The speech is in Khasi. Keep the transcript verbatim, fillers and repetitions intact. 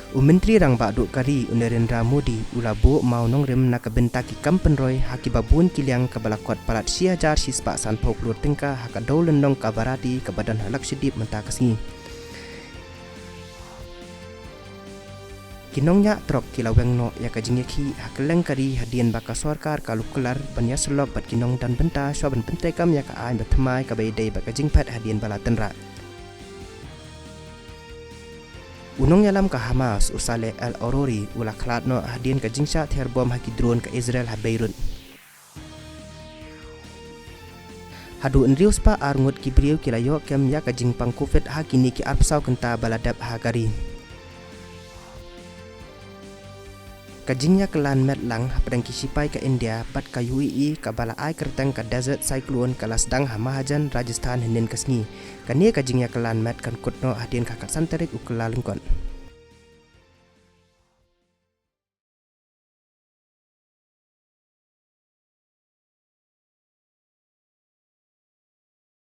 U Myntri Rangbah Duh ka ri, u Narendra Modi, u la buh mawnongrim na ka bynta ki kam pynroi ha kiba bun ki liang, kaba la kot palat shi hajar shi spah sanphew klur tyngka ha ka dewlynnong ka Varadi kaba don ha Lakshadweep mynta ka sngi. Ki nongñiah trok ki la weng noh ïa ka jingïakhih ha kylleng ka ri hadien ba ka sorkar ka la kular ban ïasyllok bad ki nongdon bynta shuwa ban pyntreikam ïa ka aiñ bathymmai kaba ïadei bad ka jingphet hadien ba la tynrah. U nongïalam ka Hamas, u Saleh Al-Aruri, u la khlad noh hadien ka jingshah thiar bom ha ki drone ka Israel ha Beirut. Haduh hynriew spah ar ngut ki briew ki la ïoh kem ïa ka jingpang covid ha kine ki arphew saw kynta ba la dep ha ka ri. Ka jingïakylla met lang hapdeng ki shipai ka India bad ka U A E kaba la ai kyrteng ka Desert Cyclone ka la sdang ha Mahajana, Rajasthan hynnin ka sngi. Kane ka jingïakylla met kan kut noh hadien ka khatsan tarik u Kyllalyngkot.